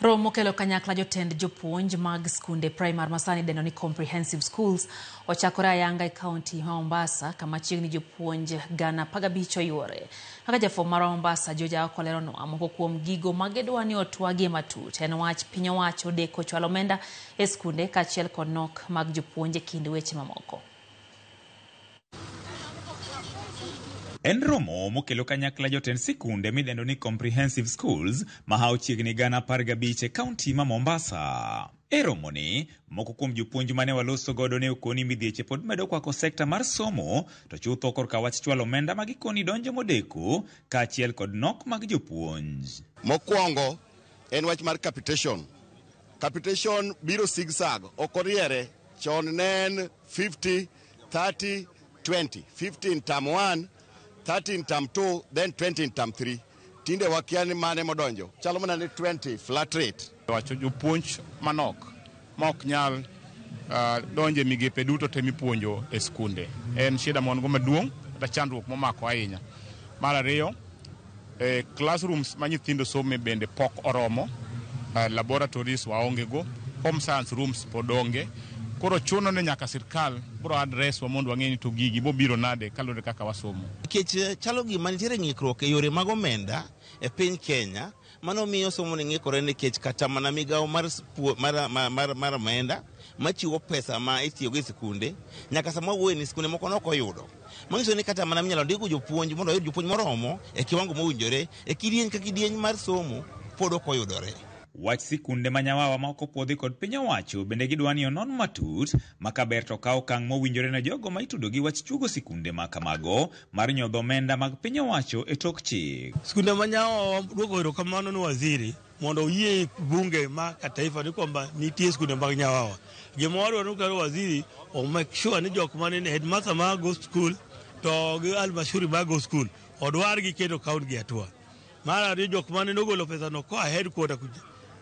Romo mokelo kanyakla jotend jopuonj mag skunde primar masani idendo ni comprehensive schools ochakore ayanga e kaunti ma Mombasa kama chiegni jopuonj gana 15 oyuore. Kaka jafwambo marwa Mombasa George Aoko leronwa moko kuom gigo ma gidwa ni otwagie matut en wach piny owacho deko chwalo omenda e skunde kaachiel kod nok mag jopuonj e kind weche mamoko. En romo mokelo kanyakla jotend sikunde midendo ni comprehensive schools mahawo chiegni gana 15 e kaunti ma Mombasa. E romoni, moko kuom jopuonj mane waloso godo ne okoni midhieche pod medo kwako sekta mar somo, to chutho korka wach chwalo omenda ma gikoni donjo modeko, kaachiel kod nok mag jopuonj. Mokwongo en wach mar capitation. Capitation biro zigzag, ok oriere. Chon ne en 50, 30, 20. 15 term 1, 13 term 2, then 20 term 3. Tinde wakia ni mane modonjo. Chalo mana ni 20 flat rate. Wacho jopuonj manok ma ok nyal donjo e migepe duto te mipuonjo e skunde. En shida ma wan go maduong' kata chandruok momako ahinya. Mar ariyo, classrooms ma nyithindo some bende pok oromo, laboratories waonge go, home science rooms pod onge. Koro chuno ni nyaka sirkal biro address wa mondo wang'e ni to gigi bobiro nade kaluwore kaka wasomo. Nikech chalo gima nitiere ng'ikruok e yore mag omenda e piny Kenya, mano miyo somo ni ng'ikore nikech kata mana migawo mar mar omenda machiwo pesa ma itiyogo e sikunde, nyaka sama wawuoye ni sikunde moko nok oyudo. Manyiso ni kata mana minyalo ndiko jopuonj mondo oyud jopuonj moromo e kiwango mowinjore e kidieny ka kidieny mar somo pod ok oyudore. Wach sikunde ma nyawawa ma ok opuodhi kod piny owacho bende gidwa ni onon matut ma kaber to kaw okang' mowinjore ne jogo ma itudo gi wach chuogo sikunde ma kamago mar nyodho omenda mag piny owacho e tok chik. Sikunde ma nyawawa duoko erokamano ne waziri mondo oyie bunge ma kitaifa ni kwamba nitie sikunde mag nyawawa. Gima wadwaro ni kar waziri o make sure ni jok mane headmaster mag go school to gi halmashauri mag go school odwar gi kendo kaw gi hatua. Mar ariyo jok mane nogolo pesa no koa headquarter kucha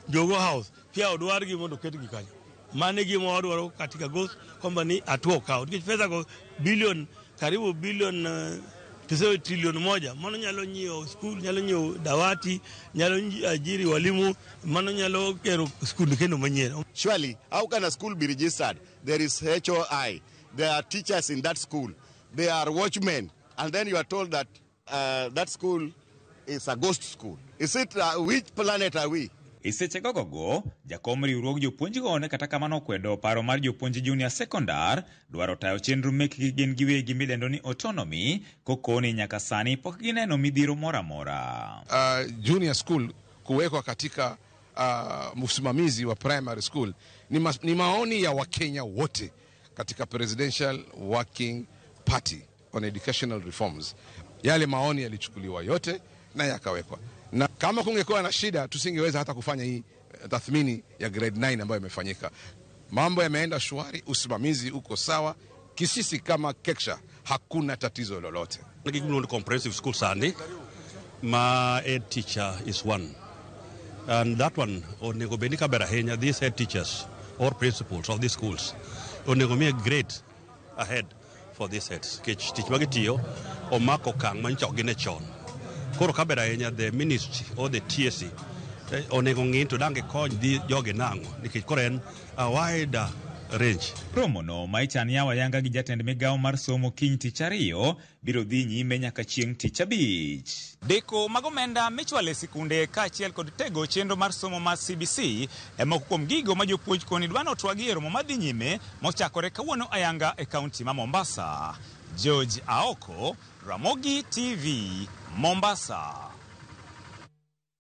Jogo House pia odwar gi mondo oketgi kanyo. Mano e gima wadwaro katika ghost kwamba ni hatua okaw nikech pesa go bilion karibu bilion tuseme trilion 1 mano nyalo nyiewo skul, nyalo nyiewo dawati, nyalo ajiri walimu, mano nyalo gero skul kendo manyien. Surely, how can a school be registered? There is HOI, there are teachers in that school, there are watchmen, and then you are told that that school is a ghost school. Is it, which planet are we? E seche gogogo, jakom riwruog jopuonjgo ne kata kamano okwedo paro mar jopuonj junior secondar dwaro tayo chenro mekgi gin giwegi midendo ni autonomy, kokoni nyaka sani pok gineno midhiero moro amora. Junior school kuwekwa katika usimamizi wa primary school ni maoni ya Wakenya wote katika Presidential Working Party on Educational Reforms. Yale maoni yalichukuliwa yote na yakawekwa. Na kama kungekuwa na shida tusingeweza hata kufanya hii tathmini ya grade 9 ambayo imefanyika. Mambo yameenda shwari, usimamizi uko sawa. Kisisi kama KEPSHA hakuna tatizo lolote. Giguluongo comprehensive school sani ma head teacher is one. And that one onego bed ni kaber ahinya, these head teachers or principals of these schools onego miye grade ahead for these heads. Nikech tich ma gitiyo omako okang' manyocha ok gine chon. Koro kaber ahinya the ministry or the TSC onego ng'i to dang' gikony dhi jogi nang'o nikech koro en a wider range. Romono ma ichan yawo ayanga gi jatend migawo mar somo kiny tich ariyo biro dhi nyime nyaka chieng' tich abich. Deko mag omenda michwalo e sikunde kaachiel kod tego chenro mar somo mar CBC e moko kuom gigo ma jopuonj koni dwa notwagi e romo madhi nyime mochakore kawuono ayanga e kaunti ma Mombasa. George Aoko, Ramogi TV, Mombasa.